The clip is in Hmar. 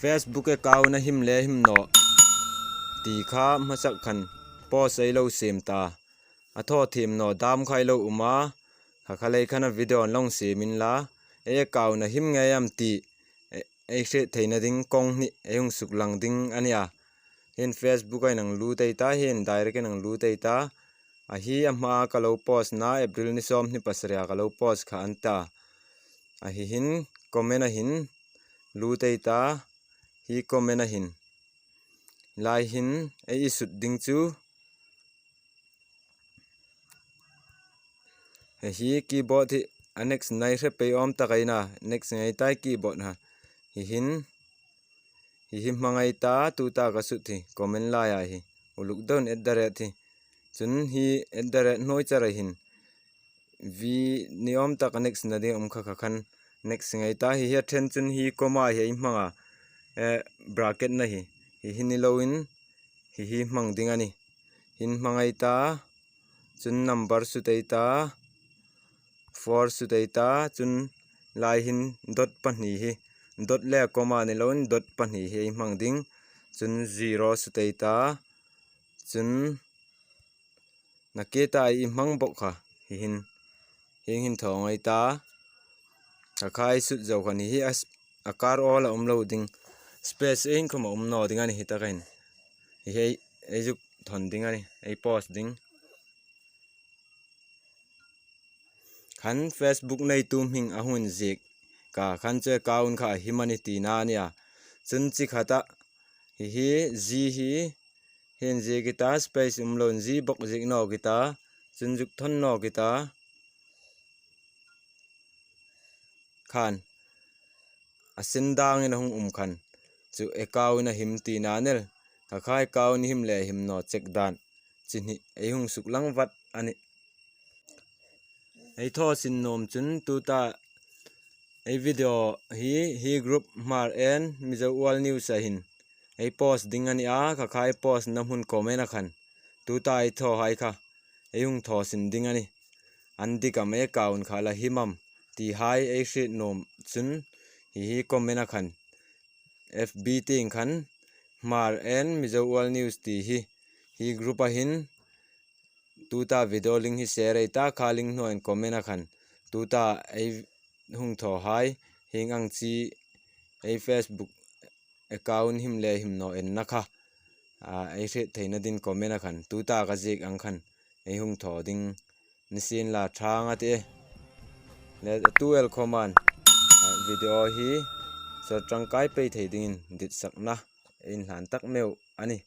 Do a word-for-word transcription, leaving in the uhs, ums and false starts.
Facebook account a him le him naw ti kha hmasa khan post ei lo siem ta. A thaw thiem naw dam kha ei lo um a. Kha kha lei khan a video an lo siem inla, ei account a him ngei am ti ei hriet theina ding kawng hni ei hung suklang ding a nih a. Hin Facebook a inang lut ei ta, hin direct a inang lut ei ta. A hi a hma ka lo post na, April ni sawmhni pasari a ka lo post kha a ni ta. A hi hin comment a hin lut ei ta, hi comment a hin. Lai hin ei i sut ding chu. Hi hi keyboard hi a next nei hre pei awm tak ei na, next ngei ta ei keyboard ha. Hi hin, hi hi hmangai ta, tuta ka sut hi, comment lai a hi. Uluk don at the rate hi. Chun hi at the rate hnuoi char a hin. V ni awm tak a next na ding um kha kha khan next ngei ta. Hi hi a then chun hi comma hi ei hmang a, eh, bracket na hi. Hi hi ni loin, hi hi hmang ding a nih. Hin hmangai ta, chun number sut ei ta, four sut ei ta, chun lai hin dot pahni hi. Dot le comma ni loin dot pahni hi ei hmang ding. Chun zero sut ei ta, chun na ke ta ei hmang bok kha. Hi hin, hi hin thaw ngei ta. Kha kha ei sut zo khan hi hi a s-, a kar awl a um lo ding. Space ei inkhawm a um naw ding a nih hi tak a hin. Hi hi ei, ei zuk thawn ding a nih, ei post ding. Khan Facebook neitu hming a hung inziek ka khan chu account kha a him a nih tina a nih a. Chun chi khata hi hi Z hi, hin ziek i ta, space um loin Z bok ziek nawk i ta, chun zuk thawn nawk i ta. Khan a sen dangin a hung um khan chu account a him tina a nih. Kha kha account him le him naw check dan chi hni ei hung suklang vat a nih. Ei thaw sin nuom chun tuta ei video hi, hi group Hmar and Mizo World News a hin ei post ding a nih a, kha kha ei post na hmun comment a khan. Tuta ei thaw hai kha ei hung thaw sin ding a nih. An dik am, ei account kha la him am ti hai ei hriet nuom chun hi hi comment a khan. F B tieng khan Hmar and Mizo World News ti hi, hi group a hin tuta video link hi share ei ta, kha link hnuoiin comment a khan. Tuta ei hung thaw hai, hieng ang chi ei Facebook account him le him naw enna kha, a, ei hriet theina din comment a khan. Tuta ka ziek ang khan ei hung thaw ding ni sien la ṭhang a tih. Le tu el khawmin, a, video hi sawr ṭangkai pei thei dingin ditsakna ei inhlan tak meu a nih.